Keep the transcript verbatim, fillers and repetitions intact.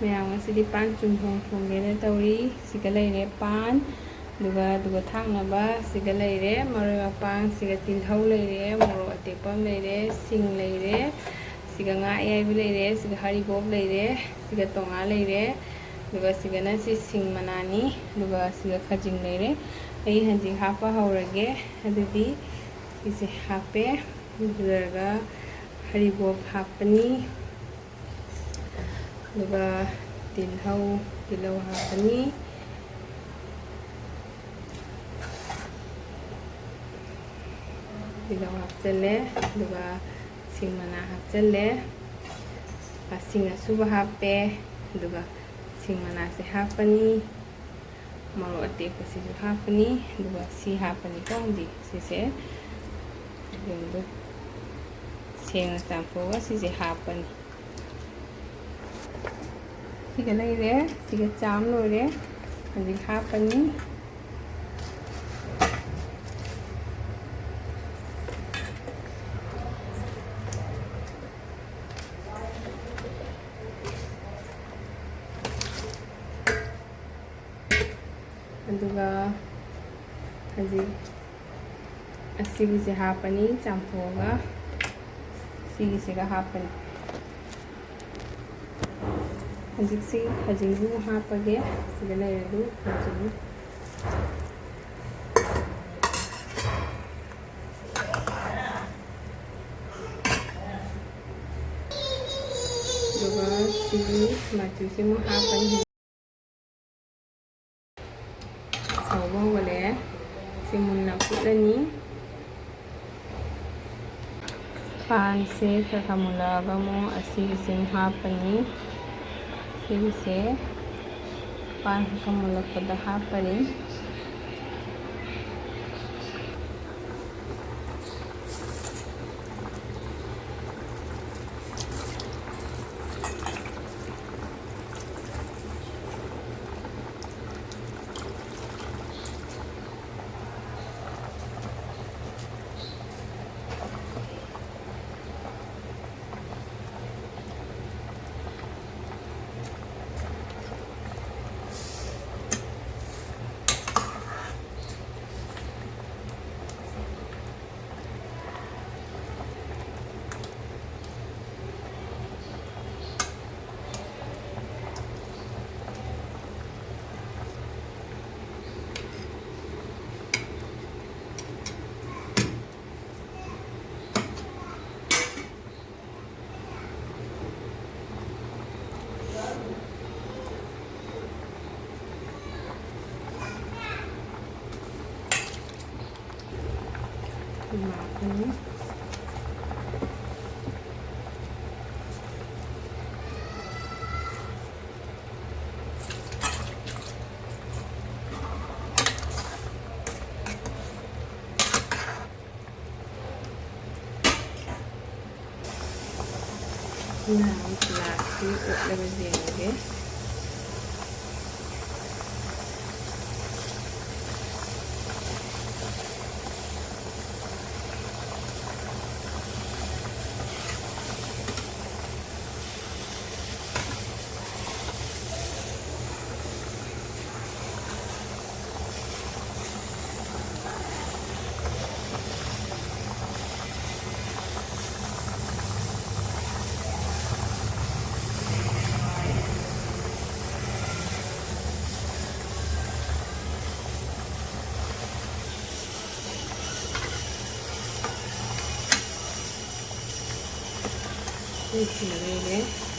ꯃꯌꯥꯝ, ꯉꯁꯤꯗꯤ ꯄꯥꯟ ꯆꯨꯝꯊꯣꯡ ꯊꯣꯡꯒꯦꯅ ꯇꯧꯔꯤ꯫ ꯁꯤꯒ ꯂꯩꯔꯦ ꯄꯥꯟ, ꯑꯗꯨꯒ, ꯑꯗꯨꯒ ꯊꯥꯛꯅꯕ ꯁꯤꯒ ꯂꯩꯔꯦ ꯃꯔꯣꯏ ꯃꯄꯥꯡ, ꯁꯤꯒ ꯇꯤꯜꯍꯧ ꯂꯩꯔꯦ, ꯃꯣꯔꯣꯛ ꯑꯇꯦꯛꯄ ꯑꯃ ꯂꯩꯔꯦ, ꯁꯤꯡ ꯂꯩꯔꯦ, ꯁꯤꯒ ꯉꯥ ꯑꯌꯥꯏꯕ ꯂꯩꯔꯦ, ꯁꯤꯒ ꯍꯔꯤꯕꯣꯞ ꯂꯩꯔꯦ, ꯁꯤꯒ ꯇꯣꯉꯥ ꯂꯩꯔꯦ, ꯑꯗꯨꯒ ꯁꯤꯒꯅ ꯁꯤ ꯁꯤꯡ ꯃꯅꯥꯅꯤ, ꯑꯗꯨꯒ ꯁꯤꯒ ꯈꯥꯖꯤꯡ ꯂꯩꯔꯦ꯫ ꯑꯩ ꯍꯧꯖꯤꯛ ꯍꯥꯞꯄ ꯍꯧꯔꯒꯦ꯫ ꯑꯗꯨꯗꯤ ꯁꯤꯁꯦ ꯍꯥꯞꯄꯦ꯫ ꯑꯗꯨ ꯂꯣꯏꯔꯒ ꯍꯔꯤꯕꯣꯞ ꯍꯥꯞꯄꯅꯤ꯫ ꯑꯗꯨꯒ ꯇꯤꯜꯍꯧ, ꯇꯤꯜꯍꯧ ꯍꯥꯞꯄꯅꯤ꯫ ꯇꯤꯜꯍꯧ ꯍꯥꯞꯆꯜꯂꯦ꯫ ꯑꯗꯨꯒ ꯁꯤꯡ ꯃꯅꯥ ꯍꯥꯞꯆꯜꯂꯦ꯫ ꯁꯤꯡ ꯑꯁꯨꯕ ꯍꯥꯞꯄꯦ꯫ ꯑꯗꯨꯒ ꯁꯤꯡ ꯃꯅꯥꯁꯦ ꯍꯥꯞꯄꯅꯤ꯫ ꯃꯣꯔꯣꯛ ꯑꯇꯦꯛꯄꯁꯤꯁꯨ ꯍꯥꯞꯄꯅꯤ꯫ ꯑꯗꯨꯒ ꯁꯤ ꯍꯥꯞꯄꯅꯤꯀꯣ꯫ ꯍꯧꯖꯤꯛ ꯁꯤꯁꯦ ꯑꯗꯨꯝ ꯁꯦꯡꯅ ꯆꯥꯝꯊꯣꯛꯑꯒ ꯁꯤꯁꯦ ꯍꯥꯞꯄꯅꯤ꯫ ꯁꯤꯒ ꯂꯩꯔꯦ꯫ ꯁꯤꯒ ꯆꯥꯝ ꯂꯣꯏꯔꯦ꯫ ꯍꯧꯖꯤꯛ ꯍꯥꯞꯄꯅꯤ꯫ ꯑꯗꯨꯒ ꯍꯧꯖꯤꯛ ꯑꯁꯤꯒꯤꯁꯦ ꯍꯥꯞꯄꯅꯤ, ꯆꯥꯝꯊꯣꯛꯑꯒ ꯁꯤꯒꯤꯁꯤꯒ ꯍꯥꯞꯄꯅꯤ꯫ ꯍꯧꯖꯤꯛꯁꯤ ꯈꯥꯖꯤꯡꯁꯨ ꯍꯥꯞꯄꯒꯦ꯫ ꯁꯤꯗ ꯂꯩꯔꯦ ꯑꯗꯨ ꯈꯥꯖꯤꯡ꯫ ꯑꯗꯨꯒ ꯁꯤꯒꯤ ꯃꯆꯨꯁꯤꯃꯨꯛ ꯍꯥꯞꯄꯅꯤ꯫ ꯁꯧꯕ ꯍꯧꯒꯠꯂꯛꯑꯦ꯫ ꯁꯤ ꯃꯨꯟꯅ ꯐꯨꯠꯂꯅꯤ꯫ ꯄꯥꯟꯁꯦ ꯈꯔ ꯈꯔ ꯃꯨꯜꯂꯛꯑꯒ ꯑꯃꯨꯛ ꯑꯁꯤꯒꯤꯁꯦ ꯑꯃꯨꯛ ꯍꯥꯞꯄꯅꯤ꯫ ꯁꯤꯒꯤꯁꯦ ꯄꯥꯟ ꯈꯔ ꯈꯔ ꯃꯨꯜꯂꯛꯄꯗ ꯍꯥꯞꯄꯅꯤ꯫ ꯎꯝ꯫ ꯉꯥꯒꯤ ꯒ꯭ꯂꯥꯁꯁꯤ ꯑꯣꯠꯂꯒ ꯌꯦꯡꯉꯒꯦ꯫ ꯂꯣꯏꯁꯤꯜꯂꯒ ꯂꯩꯔꯦ꯫